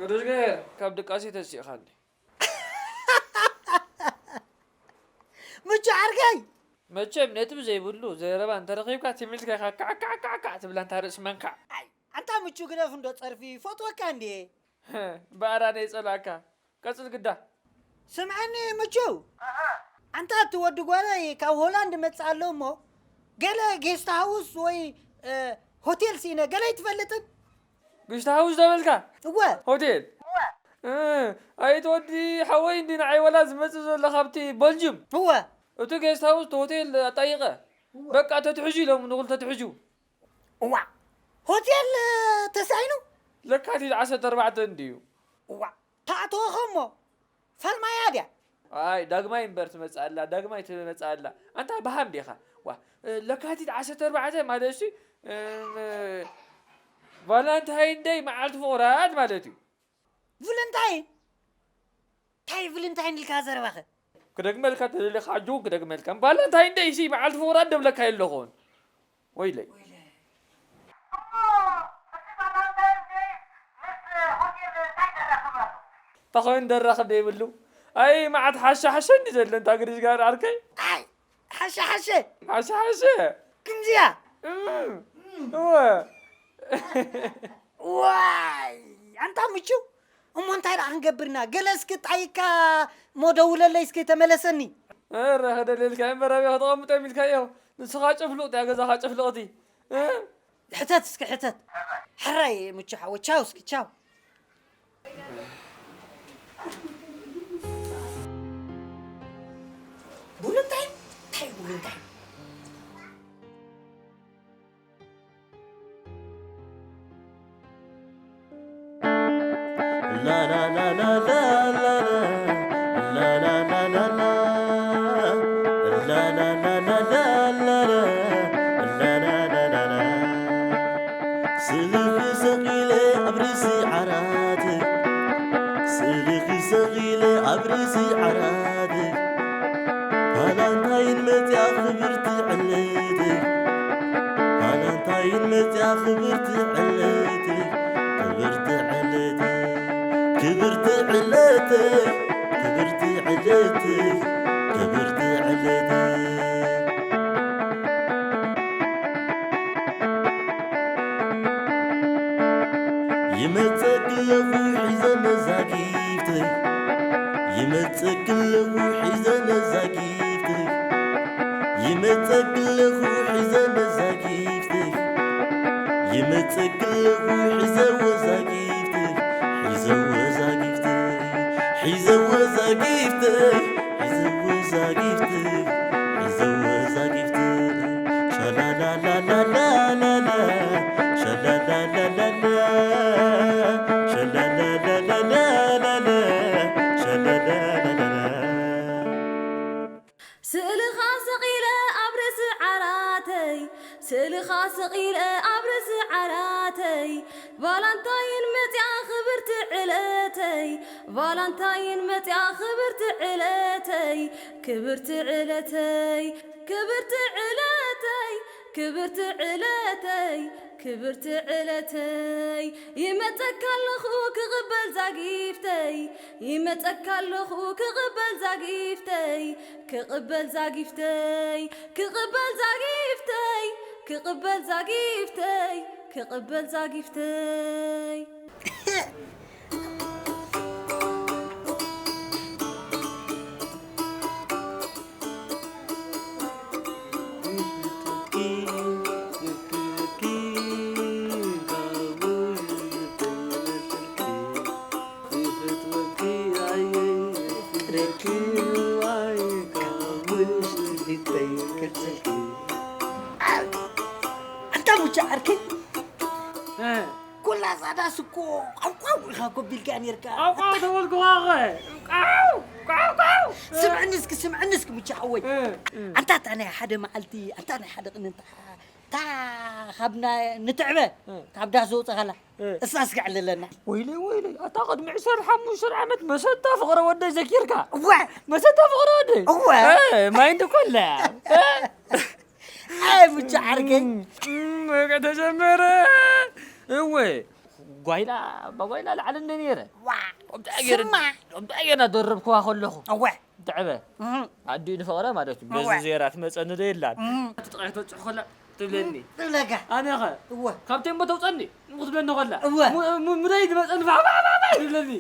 ርዝገሄር ካብ ድቃሴ ተሲእኻኒ። ምቹ ዓርከይ። መቸም ነጥቢ ዘይብሉ ዘረባ እንተረኺብካ ትም ኢልካ ኢኻ ካዕ ካዕ ካዕ ካዕ ትብላ፣ እንታ ርእሲ መንካዕ። ኣይ፣ ኣንታ ምቹ ግደፍ እንዶ ጸርፊ፣ ፈትወካ እንድየ። በኣራነይ ጸላእካ። ቀጽል ግዳ። ስምዐኒ ምቹ። ኣንታ እቲ ወዲ ጓለይ ካብ ሆላንድ መጽእ ኣሎ እሞ፣ ገለ ጌስት ሃውስ ወይ፣ እ፣ ሆቴል ስኢነ፣ ገለ ኣይትፈልጥን? ጌስት ሃውስ ዶ በልካ? እወ። ሆቴል? እወ። እ፣ ኣይ እቲ ወዲ ሓወይ እንዲ ንዓይ ወላ ዝመጽእ ዘሎ ካብቲ በልጅም። እወ። እቲ ጌስት ሃውስ እቲ ሆቴል ኣጣይቐ። እወ። በቃ ተትሕዙ ኢሎም ንኹሉ ተትሕዙ። እዋ። ሆቴል፣ እ፣ ተሳኢኑ? ለካቲት ዓሰርተ ኣርባዕተ እንድዩ። እዋ። ተኣተወኸ እሞ ፋልማያ ድያ? ኣይ ዳግማይ እምበር ትመጽእ ኣላ፣ ዳግማይ ትመጽእ ኣላ። ኣንታ በሃም ዲኻ? ዋ፣ እ፣ ለካቲት ዓሰርተ ኣርባዕተ ማለት ሲ፣ እም፣ እ፣ ቫላንታይን ደይ መዓልቲ ፍቑራት ማለት እዩ። ቭልንታይን? እንታይ ቭልንታይን ኢልካ ዘረባኸ? ክደግመልካ ተደሊኻ ሕጂ እውን ክደግመልካ። ቫላንታይን ደይ ሲ መዓልቲ ፍቑራት ደብለካ የለኹን። ወይለይ። እሞ እቲ ቫላንታይን ደይ ምስ ሆቴል እንታይ ደራኸብ ኣሎ? እንታይ ኮይኑ ደራኸብ ዘይብሉ? ኣይ መዓት ሓሻ ሓሸ እንዲ ዘሎ እንታ ግሪሽ ጋር ዓርከይ? ኣይ ሓሻ ሓሸ። ሓሻ ሓሸ። ክምዚያ። እም። እወ። ዋይ ኣንታ ምቹ፣ እሞ እንታይ ደኣ ክንገብርና? ገለ እስኪ ጣይካ እሞ ደውለለይ እስኪ ተመለሰኒ። ኧረ ከደልየልካ እምበር ኣበይ ከተቐምጦ እዮም ኢልካዮ? ንስኻ ጭፍልቕ እያ ገዛኻ ጭፍልቕቲ። እ? ሕተት እስኪ ሕተት። ሕራይ ምቹ ሓወ ቻው እስኪ ቻው። ቡሉ እንታይ? እንታይ ቡሉ እንታይ? ስእልኺ ሰቒለ ኣብ ርእሲ ዓራት፣ ስእልኺ ሰቒለ ኣብ ርእሲ ዓራት፣ ቫላንታይን መጽያ ክብርቲ ዕለተይ፣ ቫላንታይን መጽያ ክብርቲ ዕለተይ፣ ክብርቲ ዕለተይ፣ ክብርቲ ዕለተይ፣ ክብርቲ ዕለተይ፣ ክብርቲ ዕለተይ። ይመጸኪ ኣለኹ ሒዘ ነዛ ጊፍተይ፣ ይመጸኪ ኣለኹ ሒዘ ነዛ ጊፍተይ፣ ይመጸኪ ኣለኹ ሒዘ ነዛ ጊፍተይ፣ ይመጸኪ ኣለኹ ሒዘ ወዛ ጊፍተይ፣ ሒዘ ወዛ ጊፍተይ፣ ሒዘ ወዛ ጊፍተይ፣ ሒዘ ወዛ ጊፍተይ፣ ሒዘ ወዛ ጊፍተይ። ሸላላላላላላ፣ ሸላላላላላ፣ ሸላላላላላላ፣ ሸላላላላላ። ስእልኻ ሰቒለ ኣብ ርእሲ ዓራተይ፣ ስእልኻ ሰቒለ ኣብ ርእሲ ዓራተይ፣ ቫላንታይን መጽያ ክብርቲ ዕለተይ፣ ቫላንታይን መጽያ ክብርቲ ዕለተይ፣ ክብርቲ ዕለተይ፣ ክብርቲ ዕለተይ፣ ክብርቲ ዕለተይ፣ ክብርቲ ዕለተይ፣ ይመጸካ ኣለኹ ክቕበል ዛጊፍተይ፣ ይመጸካ ኣለኹ ክቕበል ዛጊፍተይ፣ ክቕበል ዛጊፍተይ፣ ክቕበል ዛጊፍተይ፣ ክቕበል ዛጊፍተይ፣ ክቕበል ዛጊፍተይ። ኣንታ ሙቻ ዓርከይ፣ እ። ኩላ እዛ ዳስ እኮ ቋውቋው ኢኻ ኮቢልካ ኔርካ። ቋውቋው ተበልኩኻ እኸ። ቋው፣ ቋው፣ ቋው። ስምዕኒ እስኪ፣ ስምዕኒ እስኪ ሙቻ ሓወይ። እ፣ እ። ኣንታ እታ ናይ ሓደ መዓልቲ፣ ኣንታ ናይ ሓደ ቅኒ እንታ፣ እታ ካብ ና-፣ ንትዕበ፣ እ። ካብ ዳስ ዘውፅኻላ። እ። እሳ እስኪ ዕልለና። ወይለይ፣ ወይለይ፣ ኣታ ቅድሚ ዕስራን ሓሙሽተን ዓመት መሰታ ፍቕረ ወደይ ዘኪርካ? እወ። መሰታ ፍቕረ ወደይ? እወ። እ፣ ማይንድ ኮላ። እ። ኣይ፣ ሙቻ ዓርከይ። እም፣ እም፣ በቃ ተጀመረ። እወ። ጓይላ፣ ኣባ ጓይላ ላዕሊ እንደ ነይረ። ዋ፣ ከምቲ ኣየር፣ ስማ። ከምቲ ኣየር እናደረብክዋ ከለኹ። እወ። ትዕበ። እም። ኣዲኡ ንፍቕረ ማለት እዩ። በዚ እወ። ዜራ ትመጸኒ ዶ የላን? እም። እቲ ጥቕዒ ተብጽሑ ከላ ትብለኒ። እም፣ ትብለካ። ኣነ ኸ? እወ። ካብ ቴምቦ ተውጸኒ፣ እሞ ክትብለኒ ከላ። እወ። ሙ-፣ ሙ-፣ ሙደይ ትመጸኒ፣ ፋሕ፣ ፋሕ፣ ፋሕ፣ ፋሕ ትብለኒ።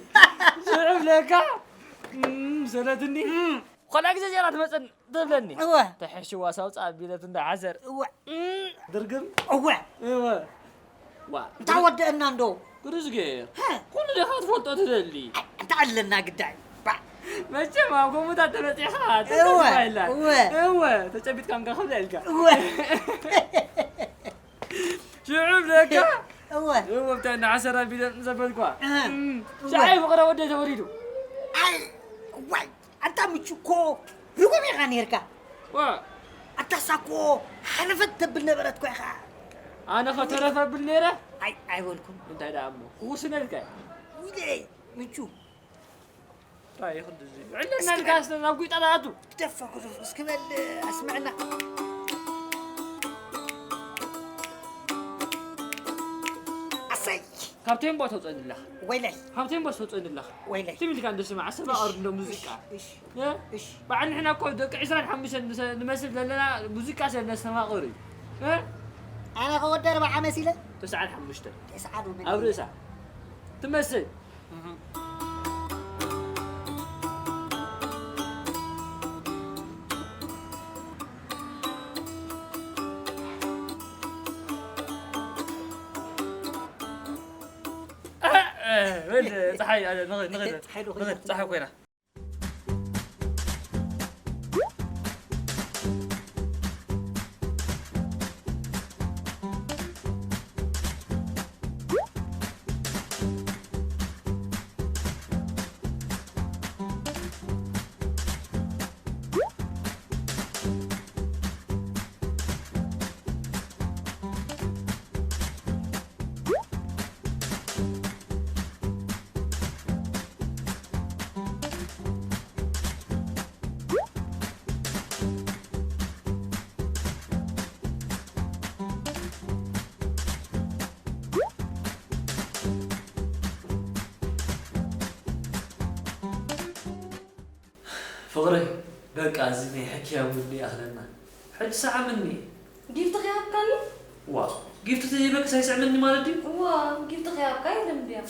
ዝዕብለካ። እም፣ ሰለትኒ። እም። ኾላ ግዜ ዜራ ትመጸኒ ትብለኒ። እወ። ተሐሽዋ ሳውጻ ኣቢለት እንዳ ሓሰር። እወ። እም፣ ድርግም። እወ። እወ። ዋ። እንታይ ወደአና እንዶ? ግሩዝ ገይር። ሀ። ኩሉ ዲኻ ትፈልጦ ትደሊ? ኣይ፣ እንታይ ኣለና ግዳይ? ባ። መቸም ኣብ ጎቦታት ተበጺሕኻ እወ፣ ተዘርባ የላን። እወ። እወ፣ ተጨቢጥካ እንካ ክብላ ኢልካ። እወ። ሽዑ ብለካ። እወ። እወ፣ ብታይ እንዳ ሓሰር ኣቢለ ዘበልኳ። እህ። እም፣ እወ። ሻዓይ ፍቕረ ወደይ ተወሊዱ። ኣይ፣ ዋይ። ኣንታ ምቹ እኮ ርጉም ኢኻ ነይርካ። ዋ። ኣታ እሳ እኮ ሓለፈት ተብል ነበረት እኮ ኢኻ። ኣነ ኸ ተረፈ ብል ነይረ? ኣይ፣ ኣይበልኩን። እንታይ ደኣ እሞ? ክኹስነልካ እዩ። ውይለይ፣ ምቹ። እንታይ እዩ ክንድዚ? ዕለና እስኪ ልካ በል። ኣስተ-፣ ናብ ጉይጣ ደኣ ኣቱ። ግደፎ፣ ግደፎ። እስኪ በል፣ ኣስምዕና። ኣሰይ። ካብ ቴምቦ ተውፀኒ ኣለኻ። ወይለይ። ካብ ቴምቦ ተውፀኒ ኣለኻ። ወይለይ። ትም ኢልካ እንዶ ስማዕ፣ ኣስተማቐር እንዶ ሙዚቃ። እሺ፣ እሺ። እ? እሺ። በዓል ንሕና እኮ ደቂ ዕስራን ሓሙሽተን ንሰ-፣ ንመስል ዘለና ሙዚቃ ስለ ነስተማቕር እዩ። እ? ኣነ ከ ወዲ ኣርብዓ መሲለ? ተስዓን ሓሙሽተን። ተስዓ ዶ መን ኣብ እዩ? ርእሳ። ትመስል። እህ። እ፣ እ፣ በል፣ ጸሓይ፣ እ፣ ንኸ-፣ ንኸ-፣ ጸሓይ ዶ ንኸ-፣ ኮይና? ጸሓይ ኮይና። ፍቕረይ፣ በቃ እዚ ናይ ሕክያ ሙድ ይኣኽለና። ሕጂ ሰዓምኒ። ጊፍቲ ከይሃብካኒ? ዋ፣ ጊፍቲ ተይበክስ ኣይስዕመኒ ማለት ድዩ? እዋ፣ ጊፍቲ ከይሃብካ የለን ድያ?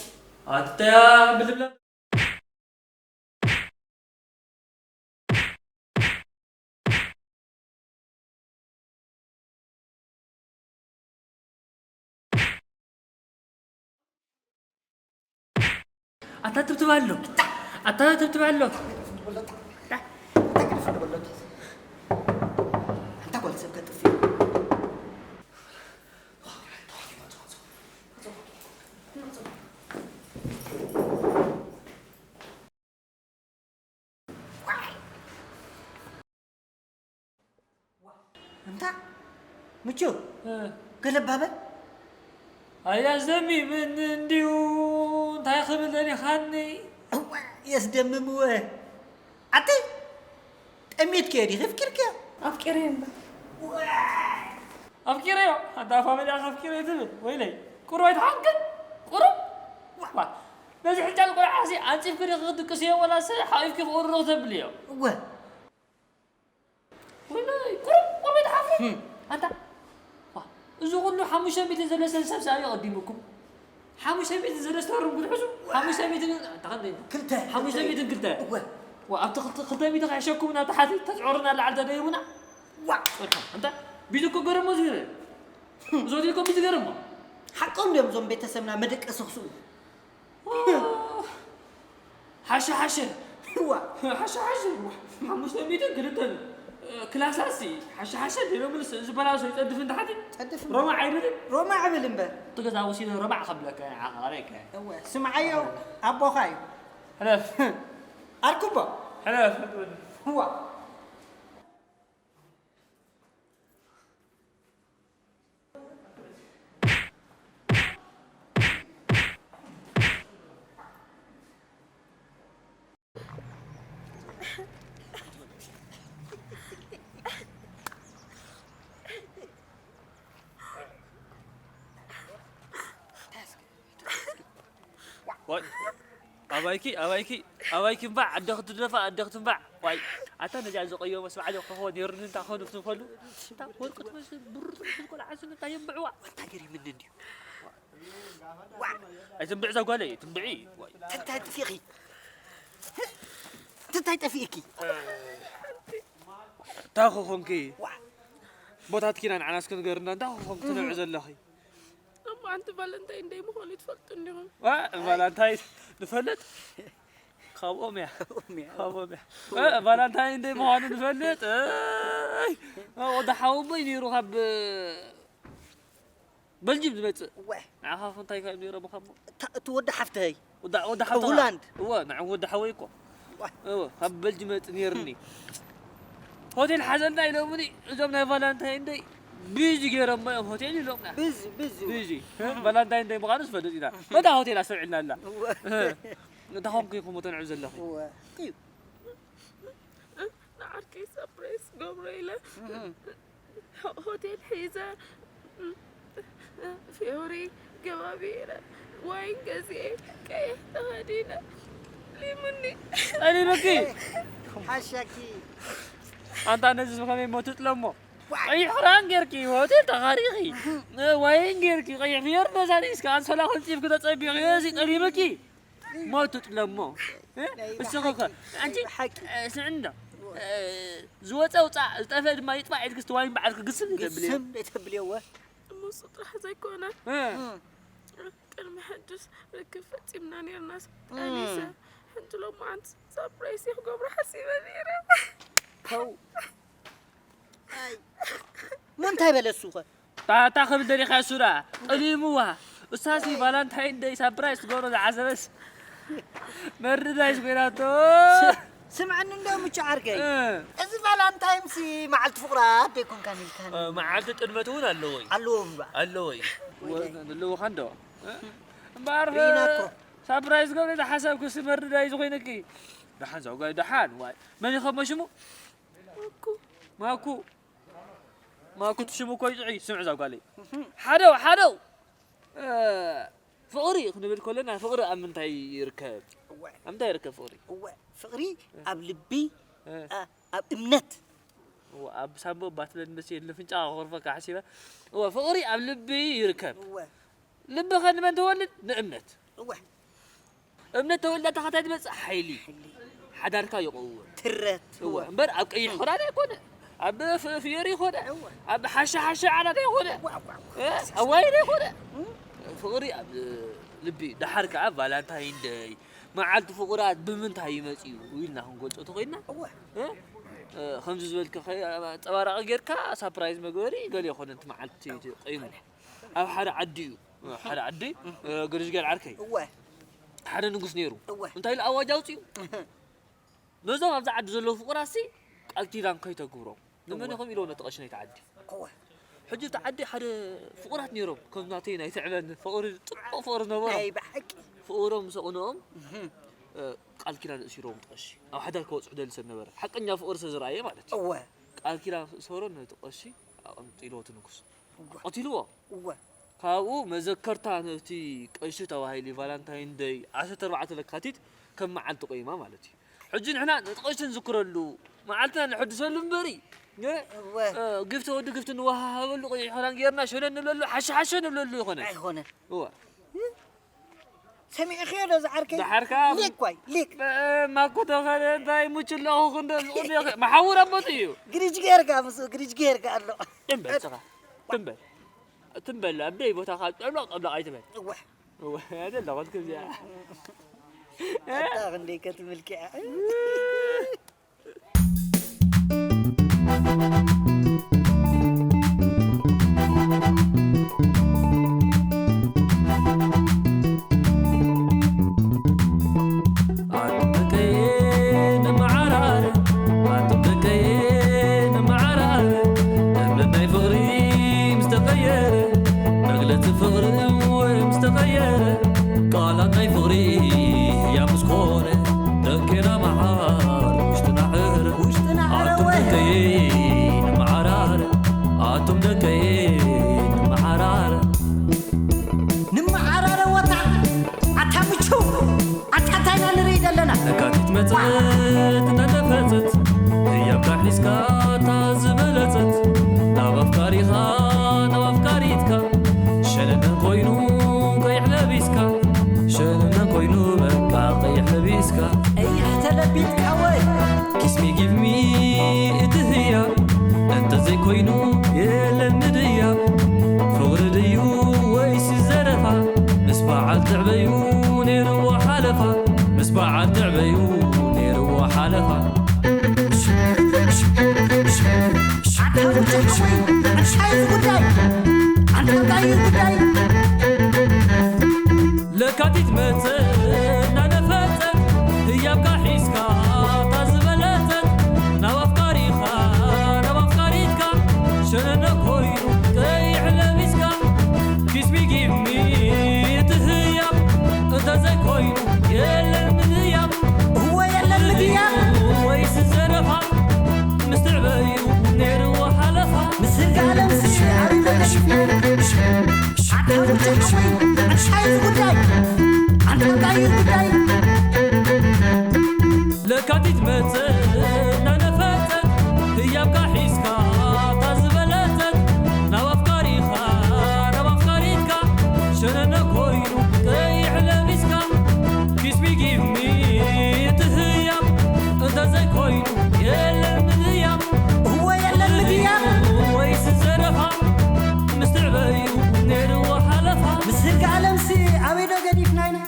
ኣታ ብልብላ። ኣታ ትብትብ ኣሎ። ኣታ ትብትብ ኣሎ። ኣታ ጓል ሰብ ከጥፍእ። እንታ ምቹ፣ እ። ገለብ በል። ኣያ ዘሚ፣ ምን እንዲሁ እንታይ ክብል ደሊኻኒ? እዋ፣ የስደምም እወ። ኣቲ፣ ጠሚትክዮ ዲኺ ኣፍቂርክዮ? ኣፍቂረዮ እምበር። ዋይ! ኣፍቂረዮ? ኣንታ ፋሚልያኻ ኣፍቂረዮ ትብል? ወይለይ፣ ቁሩብ ኣይትሓንክን? ቁሩብ? ዋ፣ ነዚ ሕንጫል ቆልዓ እዚ ኣንጺፍኪ ዲኺ ክትድቅስዮ ወላስ ሓቒፍኪ ክቕርሮ ክተብልዮ? እወ። ወይለይ፣ ቁሩብ፣ ቁሩብ ኣይትሓፍርን? ህም። ኣንታ፣ ዋ፣ እዚ ኩሉ ሓሙሽተ ሚእቲ ዘለሰን ሰብ ሰኣዩ ኣቐዲሙኩም። ሓሙሽተ ሚእቲ ዘለስተ ወርም ክትሕዙ፣ ሓሙሽተ ሚእቲ ግን፣ ኣንታ፣ ክንደይ? ክልተ። ሓሙሽተ ሚእቲ ክልተ። እወ። ዋ፣ ኣብቲ ክልተ፣ ክልተ ሚእቲ ክሕሸኩም ናብ ታሕቲ ተጽዕሩና ላዕሊ ተደይቡና? ዋ። ጸድፋ። ኣንታ፣ ቢቱ እኮ ገረሞ ዝገረ። እዞም ኢልኮ ቢቱ ገረሞ። ሓቆም ድዮም እዞም ቤተሰብና መደቀሲ ክስኡ? ሓሸ ሓሸ። እዋ። ሓሸ ሓሸ። ሓሙሽተ ሚእትን ክልተን። ክላሳሲ ሓሸ ሓሸ ዲሎ ምልስ ዝበላሶ ይጸድፍ እንተ ሓቲ? ጸድፍ እምበር። ሮማ ዓይብልን? ሮማ ዕብል እምበር። እቲ ገዛ ወሲደ ሮማ ከብለካ ዓኸረካ። እወ፣ ስምዓዮ፣ ኣቦኻ እዩ። ሕለፍ። ኣርክቦ። ሕለፍ። እዋ። ዋይ ኣባይኪ ኣባይኪ ኣባይኪ እምባዕ ኣደኺ ትደፋ ኣደኺ ትንባዕ። ዋይ ኣታ ነዚኣ ዝቐዮ መስባዕ ዶ ክኾን የርኒ እንታ ኾን ክትንፈሉ። እታ ወርቂ ትመስል ብሩር ትመስል ቆልዓ ስኒ እንታይ የንብዕዋ። እንታይ ገሪምኒ እንድዩ። ኣይትንብዕ እዛ ጓለይ ትንብዒ። ዋይ እንታይ ጠፊእኺ እንታይ ጠፊእኪ። እንታይ ክኾንኪ። ዋ ቦታትኪና ንዓናስ ክንገርና እንታይ ክኾንኪ ትነብዒ ዘለኺ። እሞ ኣንቲ ቫለንታይን ደይ ምዃኑ ትፈልጡ እንዲኹም። ዋ ቫላንታይን ንፈልጥ። ካብኦም እያ። ካብኦም እያ። እ፣ ቫላንታይን ደይ ምዃኑ ንፈልጥ። እይ፣ እ፣ ወዲ ሓወቦይ ነይሩ ካብ በልጅም ዝመጽእ። እወ። ንዓኻ ኸ እንታይ ካብ ነይሮም እሞ? እታ እቲ ወዲ ሓፍተይ። ወዲ ወዲ ሓፍተይ። ሆላንድ። እወ፣ ንዓ ወዲ ሓወይ እኮ። እወ። እወ፣ ካብ በልጅም መጽእ ነይርኒ። ሆቴል ሓዘልና ኢሎምኒ እዞም ናይ ቫላንታይን ደይ ቢዚ ገይሮሞ እዮም ሆቴል ኢሎምና። ቢዚ፣ ቢዚ። ቢዚ። እ፣ ቫላንታይን ደይ ምዃኑ ዝፈልጥ ኢና። ወዳ ሆቴል ኣስተውዒልና ኣላ። እወ። እ፣ እንታይ ኾንኩ ኢኹም ተንዑ ዘለኹም? እወ። እዩ። ንዓርከይ ሰርፕራይዝ ገብሮ ኢለ ሆ-፣ ሆቴል ሒዘ ፊዮሪ ገባቢረ ዋይን ገዚኤ ቀይሕ ተኸዲነ ሊሙኒ ጠሊበኪ። ሓሻኪ። ኣንታ ነዚ ብኸመይ ሞቱ ጥለሞ? ዋይ። ቀይሕ ክዳን ጌርኪ ሆቴል ተኻሪኺ። ዋይን ጌርኪ ቀይሕ ፍዮሪ ነሳኒ እስከ ኣንሶላ ኮንፂፍኪ ተፀቢኺ እዚ ጠሊበኪ። ሞቱ ጥለሞ። እ? ናይ እስኺ ኸ፣ ሓቂ፣ ኣንቲ፣ ናይ ሓቂ። እ፣ ስምዒ እንዶ። እ፣ ዝወፀ ውፃእ፣ ዝጠፍአ ድማ ይጥፋእ ኢልኪ እስቲ ዋይን ባዕልኪ ግስም ይተብልዮ። ግስም ይተብልዮ፣ እወ። እሞ እሱ ጥራሕ ዘይኮነ፣ እ። ቅድሚ ሕጅስ ርክብ ፈፂምና ነይርናስ፣ እ። ቀኒሰ፣ ሕጂ ሎማዓንቲ ሰርፕራይዝ ክገብሮ ሓሲበ ነይረ። ተው። ኣይ። ሞ እንታይ በለ እሱ ኸ? ታታ ክብል ደሊኻ እሱ ደኣ ጠሊምዋ። እሳሲ ቫላንታይን ደይ ሳፕራይዝ ትገብሮ ዝዓዘበስ መርዳይስ ኮይናቶ። ስ-፣ ስምዐኒ እንዶ ምቹ ዓርከይ። እ። እዚ ቫላንታይንሲ መዓልቲ ፍቑራት ደይኮንካን ኢልካኒ። እ፣ መዓልቲ ጥልመት እውን ኣለዎ እዩ። ኣለዎ እምባ። ኣለዎ እዩ። ወይለይ። ወ-፣ ኣለዎ ኻንዶ። እ? እምበኣር ርኢና እኮ። ሳፕራይዝ ገብረ ዝሓሰብኩ ሲ መርዳይዝ ኮይንኪ። ደሓን ዛውጋይ ደሓን። ዋይ። መን ይኸሞ ሽሙ? ማኩ። ማኩ። ማኩ እቲ ሽሙ እኮ ይጥዑይ። ስምዕ እዛ ጓለይ። እህም። ሓደው፣ ሓደው። እ፣ ፍቕሪ ክንብል ከለና ፍቕሪ ኣብ ምንታይ ይርከብ? እወ። ኣብ ምንታይ ይርከብ ፍቕሪ? እወ፣ ፍቕሪ ኣብ ልቢ፣ እ። እ፣ ኣብ እምነት። እወ፣ ኣብ ሳምቦ ባትለን መስ የለ ፍንጫ ክኾርፈካ ሓሲበ። እወ፣ ፍቕሪ ኣብ ልቢ ይርከብ። እወ። ልቢ ከ ንመን ትወልድ? ንእምነት። እወ። እምነት ተወልዳ ተኸታይ ትመጽእ ሓይሊ። ሓይሊ። ሓዳርካ ይቕውም። ትረት። እወ፣ እምበር ኣብ ቀይሕ ኾዳዳ ኣይኮነ። ኣብ ፍ-፣ ፍዮሪ ይኾነ። እወ። ኣብ ሓሻ ሓሻ ዓዳዳ ይኾነ። እወ፣ እወ፣ እወ። እ? ኣብ ዋይን ኣይኮነ። እም? ፍቕሪ ኣብ ልቢ። ደሓር ከኣ ቫላንታይን ደይ፣ መዓልቲ ፍቑራት ብምንታይ ይመጽእ እዩ ኢልና ክንገልጾ ተኾይንና? እወ። እ? እ፣ ከምዚ ዝበልከ ኸ-፣ ኣንጸባራቒ ጌርካ ሳፕራይዝ መግበሪ ገለ ይኾነ፣ እቲ መዓልቲ እቲ ቀይሙ። ኣብ ሓደ ዓዲ እዩ። ኣብ ሓደ ዓዲ፣ እ፣ ገርጅጌር ዓርከይ። እወ። ሓደ ንጉስ ነይሩ። እወ። እንታይ ኢሉ ኣዋጅ ኣውጺኡ? እህ። ነዞም ኣብዚ ዓዲ ዘለዉ ፍቑራትሲ ቃል ኪዳን ከይተግብሮም። ንመን እወ። ኢኹም ኢልዎ ነቲ ቀሺ ናይቲ ዓዲ። እወ። ሕጂ እቲ ዓዲ ሓደ ፍቑራት ነይሮም። ከም ናተይ ናይ ትዕበን ፍቕሪ፣ ጽቡቕ ፍቕሪ ዝነበሮም። ናይ ብሓቂ። ፍቕሮም ምስ ኣቕንኦም፣ እህ። እ፣ ቃል ኪዳን እሲሮም እቲ ቀሺ። ኣብ ሓዳር ክበጽሑ ደሊ ሰብ ነበረ። ሓቀኛ ፍቕሪ ስለ ዝረኣየ ማለት እዩ። እወ። ቃል ኪዳን ክእሰሮ ነቲ ቀሺ ኣቐንጢልዎ እቲ ንጉስ። እወ። ቀቲልዎ። እወ። ካብኡ መዘከርታ ነቲ ቀሺ ተባሂሉ ቫላንታይን ደይ ዓሰርተ ኣርባዕተ ለካቲት ከም መዓልቲ ቆይማ ማለት እዩ። ሕጂ ንሕና ነቲ ቀሺ ንዝክረሉ መዓልትና ነሐድሰሉ እምበሪ፣ እ፣ እወ። እ፣ ግፍቲ ወዲ ግፍቲ ንወሃሃበሉ፣ ቀይሕ ክዳን ጌርና ሸነን ንብለሉ፣ ሓሸ ሓሸ ንብለሉ ይኾነ። ኣይኾነን። እወ። ሰሚዕኽዮ ዶ ዝዓርከይ? ዝዓርካ? ሊክ ዋይ፣ ሊክ። እ፣ ማኮ ተኸለ እንታይ ሙች ኣለኹ ክንዶ ዝቕድዮ ኸ-፣ መሓውር ኣቦት እዩ። ግሪጅ ጌርካ ምስኡ፣ ግሪጅ ጌርካ ኣሎ። ትም በል፣ ጽኻ። ትም በል። ትም በል፣ ኣብ ደይ ቦታ ካብ ጠብለቕ፣ ጠብለቕ ኣይትበል። እወ። እወ፣ ኣይደለ፣ ቐልክ እዚኣ። ኣታ ክንደይ ከትምልኪ። ኣንተከየ ንመዓራረ፣ ኣንተከየ ንመዓራረ፣ እምነት ናይ ፍቕሪ ምስ ተቐየረ፣ መግለጺ ፍቕሪ እውን ምስ ተቐየረ፣ ቃላት ናይ ፍቕሪ ህያብ ምስ ኮነ፣ ደንኬና መዓር ውሽጥና ዕረ፣ ውሽጥና ዕረ ኣቱም ወይ። ደቀየ ንመዓራረ፣ ኣቱም ደቀየ ንመዓራረ። ንመዓራረ ወታ ኣታ ምቹ። መጸት እንዳነፈጸት ህያብካ ሒዝካ እታ ዝበለጸት ናብ ኣፍቃሪኻ ናብ ኣፍቃሪትካ ሸነነ ኮይኑ ቀይሕ ለቢስካ ሸነነ ኮይኑ በቃ ቀይሕ ለቢስካ ቀይሕ ተለቢጥካ ወይ Kiss me, give me እቲ ህያብ እንተዘይኮይኑ የለን ምድያብ ፍቕሪ ድዩ ወይስ ዘረፋ ምስ በዓል ትዕበዩ ነይርዎ ሓለፋ ምስ በዓል ትዕበዩ ነይርዎ ሓለፋ ጉዳይ ጉዳይ ለካቲት መጸ እናነፈጸት ህያብካ ሒዝካ እታ ዝበለጸት ናብ ኣፍቃሪኻ ናብ ኣፍቃሪትካ ሸነነ ኮይኑ ቀይሕ ለቢስካ Kiss me, give me እቲ ህያብ እንተዘይኮይኑ የለን ምድያብ እወ የለን ምድያብ ወይስ ዘረፋ ምስ ትዕበዩ ነይርዎ ሓለፋ ምስርጋ ዓለም ስሽ ዓብይ ተገሽፍና ጉዳይ ጉዳይ ለካቲት መጸ እናነፈጸት ህያብካ ሒዝካ እታ ዝበለጸት ናብ ኣፍቃሪኻ ናብ ኣፍቃሪትካ ሸነነ ኮይኑ ቀይሕ ለቢስካ Kiss me, give me እቲ ህያብ እንተዘይኮይኑ የለን ምድያብ እወ የለን ምድያብ ወይስ ዘረፋ ምስ ትዕበዩ ነይርዎ ሓለፋ ምስርጋ ዓለምሲ ኣበይ ዶ ገዲፍና ኢና